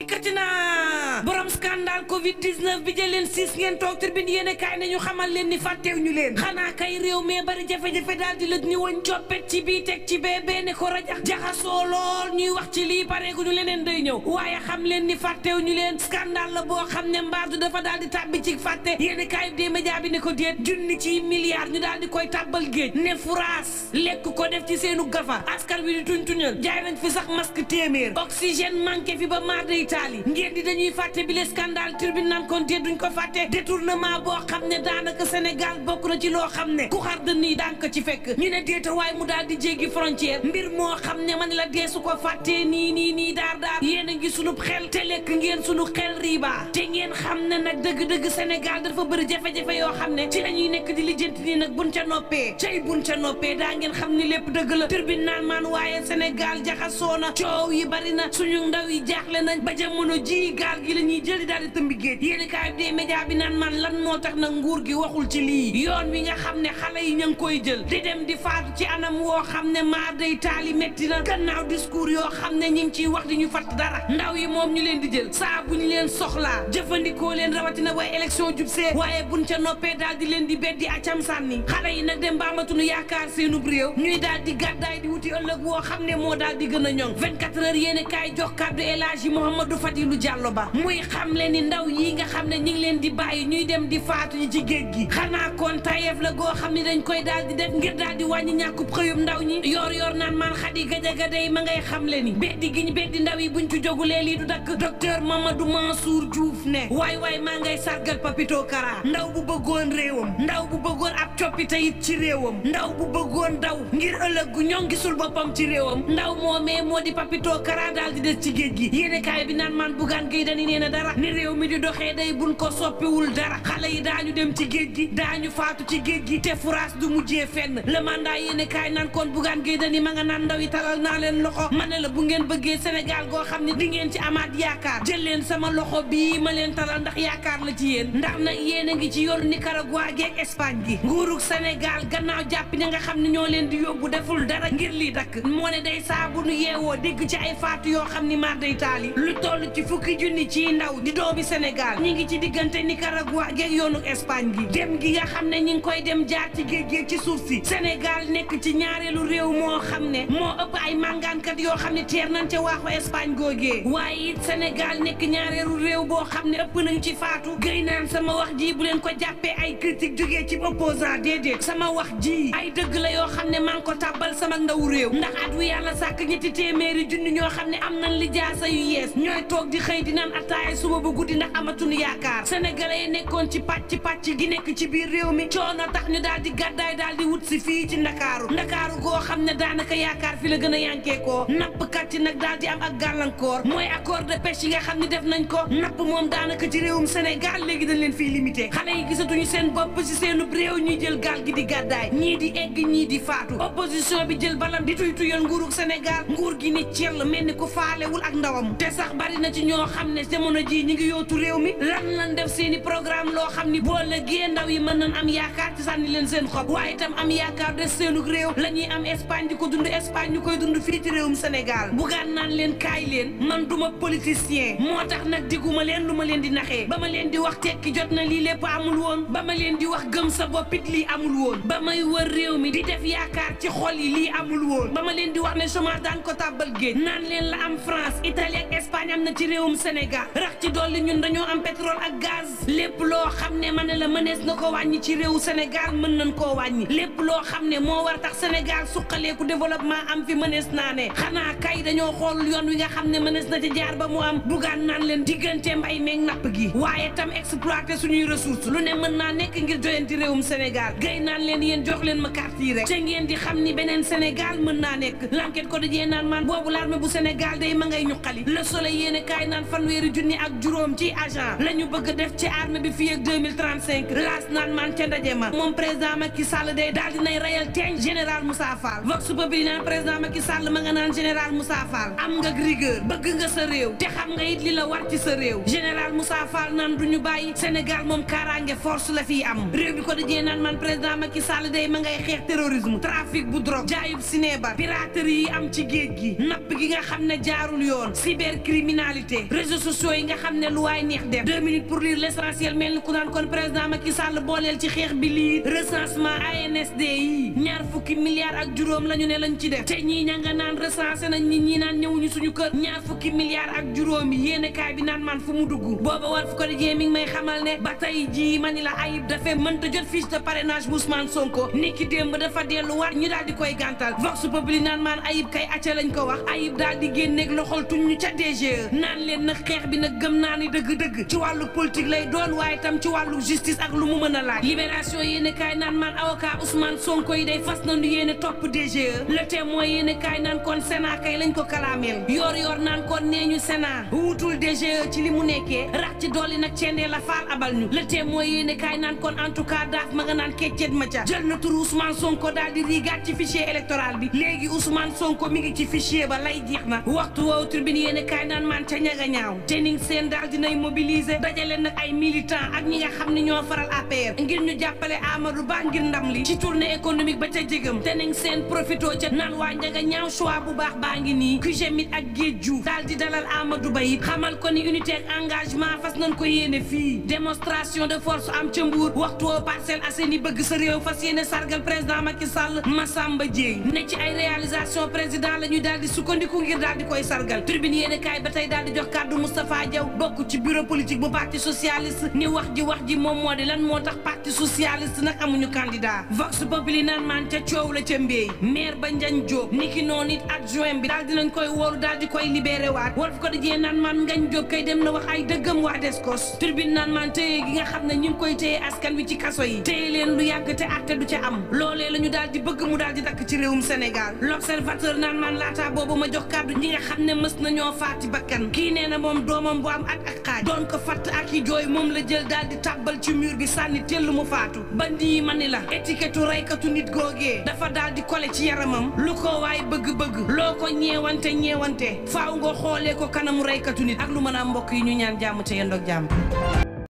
katina borom scandale covid 19 bi jël leen 6 ngeen toog tribune yéene kaay nañu xamal leen ni fàttew ñu leen xanaa kay réew mee bari jafe-jafe daal di lëj ñu woon coppet ci bii teg ci bee ne ko rajax jaxasoo lool ñuy wax ci lii pareegu ñu leneen day ñëw waaye xam leen ni fàttew ñu leen scandale la boo xam ne mbaadu dafa daal di tàbbi ci fàtte yéene kaay bi dee média bi ne ko déet junni ci milliards ñu daal di koy tàbbal géej ne furaas lekk ko def ci seenu gafa askan wi di tuñ tuñal jaay nañ fi sax masque téeméer oxygène manqué fi ba maar de Italie ngeen di dañuy fàtte bi le scandale turbine naan kon te duñ ko fàtte détournement boo xam ne daanaka Sénégal bokk na ci loo xam ne ku xar da nii daan ko ci fekk ñu ne déeta waaye mu daal di jéggi frontière mbir moo xam ne man la dee su ko fàttee nii daar yéen a ngi sunub xel te lekk ngeen sunu xel riba te ngeen xam ne nag dëgg-dëgg Sénégal dafa bëri jafe-jafe yoo xam ne ci la ñuy nekk di lijjanti nii nag buñ ca noppee cay buñ ca noppee daa ngeen xam ni lépp dëgg la turbine naan maan waaye Sénégal jaxasoo na coow yi bari na suñu ndaw yi jaaxle nañ ba jamono ji gaal gi la ñuy jëli daal di tëmbi géej yéeni kaay bi dee média bi naan man lan moo tax nag nguur gi waxul ci lii yoon wi nga xam ne xale yi ña ngi koy jël di dem di faatu ci anam woo xam ne maa day taali métti na gannaaw discours yoo xam ne ñi ngi ciy wax di ñu fatt dara ndaw yi moom ñu leen di jël saa bu ñu leen soxlaa jëfandikoo leen rawatina way élection jub see waaye buñ ca noppee daal di leen di beddi acam sànni xale yi nag dem baamatunu yaakaar seenub réew ñuy daal di gàddaay di wuti ëllëg woo xam ne moo daal di gën a ñoŋ 24 heures yéeni kaay jox kàddu El Hadji Mouhamadou Fadilou Diallo Ba muy xam leen ni ndaw yi nga xam ne ñi ngi leen di bàyyi ñuy dem di faatu ñi ci géej gi xanaa kon tayeef la goo xam ne dañ koy daal di def ngir daal di wàññi ñàkkub xëyum ndaw ñi yor naan maan Khady Gadiaga day ma ngay xam le ni beddi gi ñu beddi ndaw yi buñ ci jógulee lii du dakk docteur Mamadou Mansour Diouf ne waay maa ngay sargal Papito Kara ndaw bu bëggoon réewam ndaw bu bëggoon ab coppite it ci réewam ndaw bu bëggoon daw ngir ëllëg gu ñoo gisul boppam ci réewam ndaw moomee moo di Papito Kara daal di des ci géej gi yéenekaay bi naan maan Bougane Gueye Dany nee na dara ni réew mi di doxee day buñ ko soppiwul dara xale yi daañu dem ci géej gi daañu faatu ci géej gi te furaas du mujjee fenn le mandat yéenekaay naan kon Bougane Gueye Dany ma nga naan ndaw yi talal naa leen loxo ma ne la bu ngeen bëggee Sénégal goo xam ne di ngeen ci amaat yaakaar jël leen sama loxo bii ma leen talal ndax yaakaar la ci yéen ndax nag yéen a ngi ci yoonu Nicaragua geeg Espagne gi nguurug Sénégal gannaaw jàpp ña nga xam ne ñoo leen di yóbbu deful dara ngir lii dakk moo ne day saa bu nu yeewoo dégg ci ay faatu yoo xam ni maar day taali lu toll ci fukki junni ci ndaw di doomi Sénégal ñi ngi ci diggante Nicaragua geeg yoonu Espagne gi dem gi nga xam ne ñi ngi koy dem jaar ci géej géej ci suuf si Sénégal nekk ci ñaareelu réew moo xam ne moo ëpp ay màngaankat yoo xam ne teer nañ ca waaxu Espagne googee waaye it Sénégal nekk ñaareelu réew boo xam ne ëpp nañ ci faatu gëy naan sama wax ji bu leen ko jàppee ay critique jógee ci opposant déedéet sama wax ji ay dëgg la yoo xam ne maa ngi ko tàbbal sama ndaw réew ndax at wi yàlla sàkk ñetti téeméeri junni ñoo xam ne am nañ li jaasa yu yees ñooy toog di xëy di naan ataaya suba ba guddi ndax amatuñu yaakaar sénégalais yi nekkoon ci pàcc gi nekk ci biir réew mi coono tax ñu daal di gàddaay daal di wut si fii ci ndakaaru goo xam ne daanaka yaakaar fi la gën a yankeekoo nappkat yi nag daal di am ak gàllankoor mooy accord de pêche yi nga xam ne def nañ ko napp moom daanaka ci réewum Sénégal léegi dañ leen fiy limité xale yi gisatuñu seen bopp si seenub réew ñuy jël gaal gi di gàddaay ñii di egg ñii di faatu opposition bi jël balam di tuy tuyal nguurug Sénégal nguur gi ni cell mel ni ku faalewul ak ndawam te sax bari na ci ñoo xam ne jamono ji ñi ngi yootu réew mi lan def seeni programme loo xam ni boo lëggee ndaw yi mën nañ am yaakaar ci sànni leen seen xob waaye itam am yaakaar des seenug réew la ñuy am Espagne di ko dund Espagne ñu koy dund fii ci réewum Sénégal Bougane naan leen kaay leen man duma politicien moo tax nag diguma leen lu ma leen di naxee ba ma leen di wax tekki jot na lii lépp amul woon ba ma leen di wax gëm sa boppit lii amul woon ba may wër réew mi di def yaakaar ci xol yi lii amul woon ba ma leen di wax ne chômage daan ko tàbbal géej naan leen la am France Italie ak Espagne am na ci réewum Sénégal rax ci dolli ñun dañoo am pétrole ak gaz lépp loo xam ne ma ne la mënees na ko wàññi ci réewu Sénégal mën nañ koo wàññi lépp loo xam ne moo war tax Sénégal suqaleeku développement am fi mënees naa ne xanaa kay dañoo xool yoon wi nga xam ne mënees na ci jaar ba mu am Bougane naan leen diggante mbay meeg napp gi waaye tam exploiter suñuy ressources lu ne mën naa nekk ngir joyanti réewum Sénégal gay naan leen yéen jox leen ma carte yi rek te ngeen di xam ni beneen Sénégal mën naa nekk l'enquête ko dajee naan man boobu l'armée bu Sénégal day ma ngay ñuqali Le Soleil yéene kaay naan fanweeri junni ak juróom ci agent la ñu bëgg def ci armée bi fii ak 2035 laas naan man ca ndaje ma moom président Macky Sall day daal dinay rayal teeñ général Moussa Fall vox populi naan président Macky Sall ma nga naan général Moussa Fall am nga rigueur bëgg nga sa réew te xam nga it li la war ci sa réew général Moussa Fall naan du ñu bàyyi Sénégal moom kaaraange force la fii am réew bi ko dajee naan man président Macky Sall day ma ngay xeex terrorisme trafic bu drogue jaayub sinébar piraterie yi am ci géej gi napp gi nga xam ne jaarul yoon cybercriminalité réseaux sociaux yi nga xam ne lu waay neex def 2 minutes pour lire l'essentiel mel ni ku naan kon président Macky Sall booleel ci xeex bi lii recensement ANSD yi ñaar fukki milliards ak juróom la ñu ne lañ ci def te ñii ña nga naan recensé nañ ñii naan ñëwuñu suñu kër ñaar fukki milliards ak juróom yi yéene kaay bi naan man fu mu dugg booba war fu ko dijee mi ngi may xamal ne ba tey jii ma ni la Ayib dafa mënta jot fiche de parrainage bu Ousmane Sonko niki démb dafa dellu war ñu daal di koy gàntal vox populi naan maan Ayib kay acca lañ ko wax Ayib daal di génneeg loxol tuñ ñu ca DGE naan leen nag xeex bi nag gëm naa ni dëgg-dëgg ci wàllu politique lay doon waaye tam ci wàllu justice ak lu mu mën a laaj libération yéene kaay naan maan avocat Ousmane Sonko yi day fas nañu yéene topp DGE le témoin yéene kaay naan kon Sénat kay lañ ko kalaameel yor naan kon nee ñu Sénat wuutul DGE ci li mu nekkee rax ci dolli nag cendee la faal abal ñu le témoin yéene kaay naan kon en tout cas daaf ma nga naan keccet ma ca jël na tur Ousmane Sonko daal di riigaat ci fichier électoral bi léegi Ousmane Sonko mi ngi ci fichier ba lay jeex na waxtu woowu tribune yéene kaay naan man ca ñaga ñaaw te ning seen daal dinay mobiliser dajale nag ay militants ak ñi nga xam ne ñoo faral APR ngir ñu jàppale Amadou Ba ngir ndam li ci tournée économique ba ca jégam te ning seen profito ca naan waa ñaga ñaaw choix bu baax baa ngi nii Kujemit ak Géej Diouf daal di dalal Amadou Ba it xamal ko ni unité ak engagement fas nañ ko yéene fii démonstration de force am ca Mbour waxtu woo Parcelles Assainies bëgg sa réew fas yéene sargal président Macky Sall Massamba Dieye ne ci ay réalisation président la ñuy daal di sukkandiku ngir daal di koy sargal tribune yéene kaay ba tey daal di jox kàddu Moustapha Diaw bokk ci bureau politique bu parti socialiste ni wax ji moom moo di lan moo tax parti socialiste nag amuñu candidat vox populi naan maan ca coow la ca mbéy maire ba Ndiagne Diop niki noonu it adjoint bi daal dinañ koy wóolu daal di koy libéré waat Walf Quotidien naan maan Ngagne Diop kay dem na wax ay dëggam waa Descos tribune naan maan téye gi nga xam ne ñu ngi koy téye askan wi ci kaso yi téye leen lu yàgg te atte du ca am loolee la ñu daal di bëgg mu daal di dakk ci réewum Sénégal l'observateur naan maan laataa boobu ma jox kàddu ñi nga xam ne mës nañoo faati bakkan kii nee na moom doomam bu am ak xaaj doon ko fatt ak i jooy moom la jël daal di tàbbal ci mur bi sànni tell mu faatu bandi yi ma ni la étiquette reykatu nit googee dafa daal di kole ci yaramam lu ko waay bëgg-bëgg loo ko ñeewante faaw nga xoolee ko kanamu reykatu nit ak lu mën a mbokk yi ñu ñaan jàmm ca yendoog jàmm